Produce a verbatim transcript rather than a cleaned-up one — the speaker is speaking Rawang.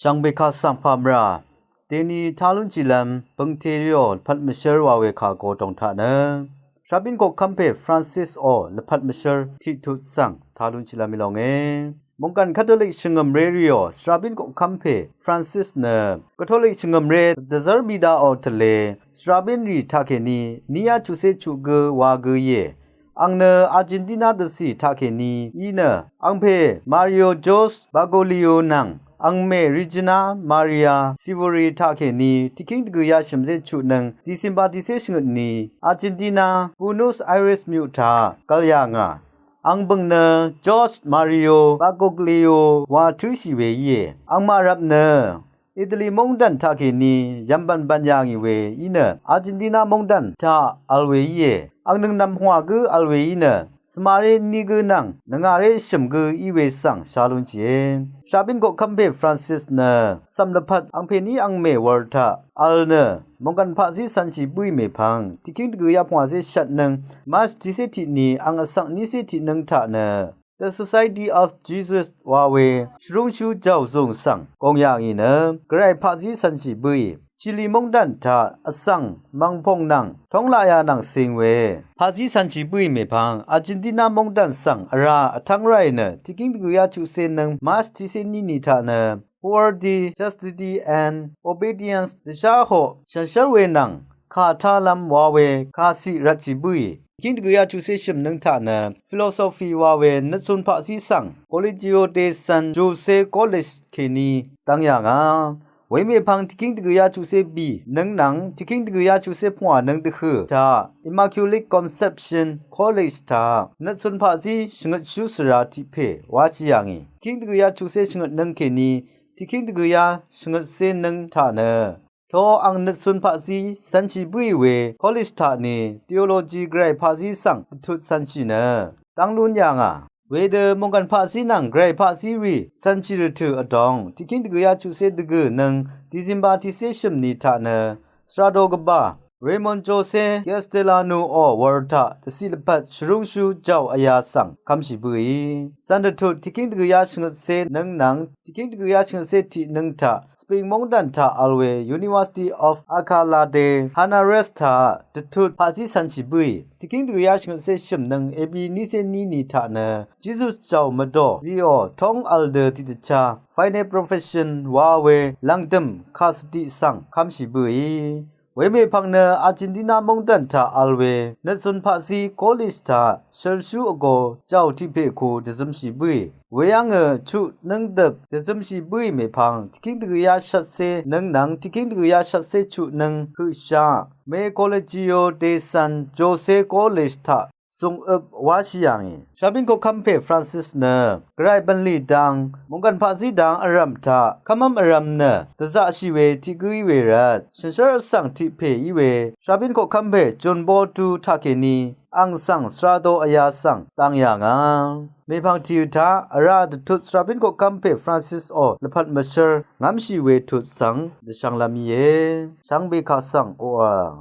Shvngbe kaq svng pà mvrà deni tá lúnshìlv́m bøngte rìò lvpat mvshǿr wa we kà go dòng taq nø shrabín koqkv́m pè Francis ò lvpat mvshǿr tiqtut svng tá lúnshìlv́m í lónge. Mòngkàn Katolik shvngø̀mré rìò shrabín koqkv́m pè Francis nø Katolik shvngø̀mré dvzv́r bì daqò tvlē shrabín rì taqkèní ní yá chuqcé chuq gǿ wa gǿ íe. Ang nø Argentina dvcì taqkèní í nø angpè Mario Jose Bergoglio nvng angmè Regina Maria Sivori taqkèní tiqkíng dvgø̀yá shø̀mcé chutnøng December tiqcé shvngøt ni Argentina Buenos Aires myuq taq gvl yà ngà. Ang bø̀ng nø Jose Mario Bergoglio wa tǿshì we íe. Angmaq rvp nø Italy móngdàn taqkèní yv̀mbv̀n bv̀n yà ngì we í nø Argentina móngdàn taq vl we íe. Ang nøngnvm pvngwà gǿ vl we í nø svmaré ní gǿ nvng nvngàré shø̀m gǿ í we svng shá lúnshìe. Shrabín koqkv́m pè Francis nø cv̀m lvpat angpèní angmè wur taq vl nø mòngkàn paqzí cv̄nshì bǿì mèpvng tiqkíng dvgø̀yá pvngwàcé shvtnøng March tiqcé tiqni ang vsvng nícé tiqnøng taq nø The Society of Jesus wa we shvrúngshú jàò zùng svng gòng yà ngì nø Gvray paqzí cv̄nshì bǿì Chile móngdàn taq vsvng mv̀ngpòng nvng tónglaq yà nvng cing we paqzí cv̄nshì bǿì mèpvng Argentina móngdàn svng vrá vtv́ng ráì nø tiqkíng dvgø̀yá chuqcé nǿng March tiqcé níni taq nø Poverty, Chastity and Obedience dvshá hoq shànshv́r we nvng kà tálv́m wa we kàciq rvtshì bǿì tiqkíng dvgø̀yá chuqcé shø̀mnǿng taq nø Philosophy wa we nøtcun paqzí svng Colegio de San Jose College kèní dv́ng yà ngà. Wemèpvng tiqkíng dvgø̀yá chuqcé bì nǿng nvng tiqkíng dvgø̀yá chuqcé pvngwà nǿng dvhø̀ taq Immaculate Conception College taq nøtcun paqzí shvngøtshú svra tiq pè wáshì yà ngì. Tiqkíng dvgø̀yá chuqcé shvngøtnǿng kèní tiqkíng dvgø̀yá shvngøtcé nǿng taq nø to ang nøtcun paqzí cv̄nshì bǿì we college taq ni theology Gvray paqzí svng dvtut cv̄nshì nø dv́ng lún yà ngà. Wedø mòngkàn paqzí nvng Gvray paqzí rì cv̄nshì rvtø̀ vdòng tiqkíng dvgø̀yá chuqcé dvgø̀ nǿng December tiqcé shø̀mni taq nø svrado gvbà Ramon Jose Castellano ò wur taq dvciq lvpat shvrúngshú jàò vyā svng kv́mshì bǿì. Cv̄n dvtut tiqkíng dvgø̀yá shvngøtcé nǿng nvng tiqkíng dvgø̀yá shvngøtcé tiqnǿng taq Spain móngdàn taq vl we University of Alcalá de Henares taq dvtut paqzí cv̄nshì bǿì. Tiqkíng dvgø̀yá shvngøtcé shø̀mnǿng A B nícé níni taq nø Jisu jàò mvdò rìò tóng vl dø tiqdvchá Final Profession wa we lv̀ngdø̀m kàcvdiq svng kv́mshì bǿì. Wemèpvng nø Argentina móngdàn taq vl we nøtcun paqzí college taq shølshú vgō jàò tiq pè ku dvzømshì bǿì. Weyv́ngø chuq nǿngdøp dvzømshì bǿì mèpvng tiqkíng dvgø̀yá shvtcé nǿng nvng tiqkíng dvgø̀yá shvtcé chuq nǿng høqshaq me Colegio de San Jose College taq zùng øp wáshì yà ngì. Shrabín koqkv́m pè Francis nø Gvray bv̀nlì dang mòngkàn paqzí dang vrv̀m taq kv́mv́m vrv̄m nø dvzaqshì we tiq gǿ í we rvt shànshv́r vsvng tiq pè í we shrabín koqkv́m pè John Paul tu taqkèní ang svng svrado vyā svng dv́ng yà ngà. Mèpvng tìø taq vrá dvtut shrabín koqkv́m pè Francis ò lvpat mvshv́r ngv́mshì we tut svng dvshv̄nglv́m íe. Shvngbe kaq svng oqà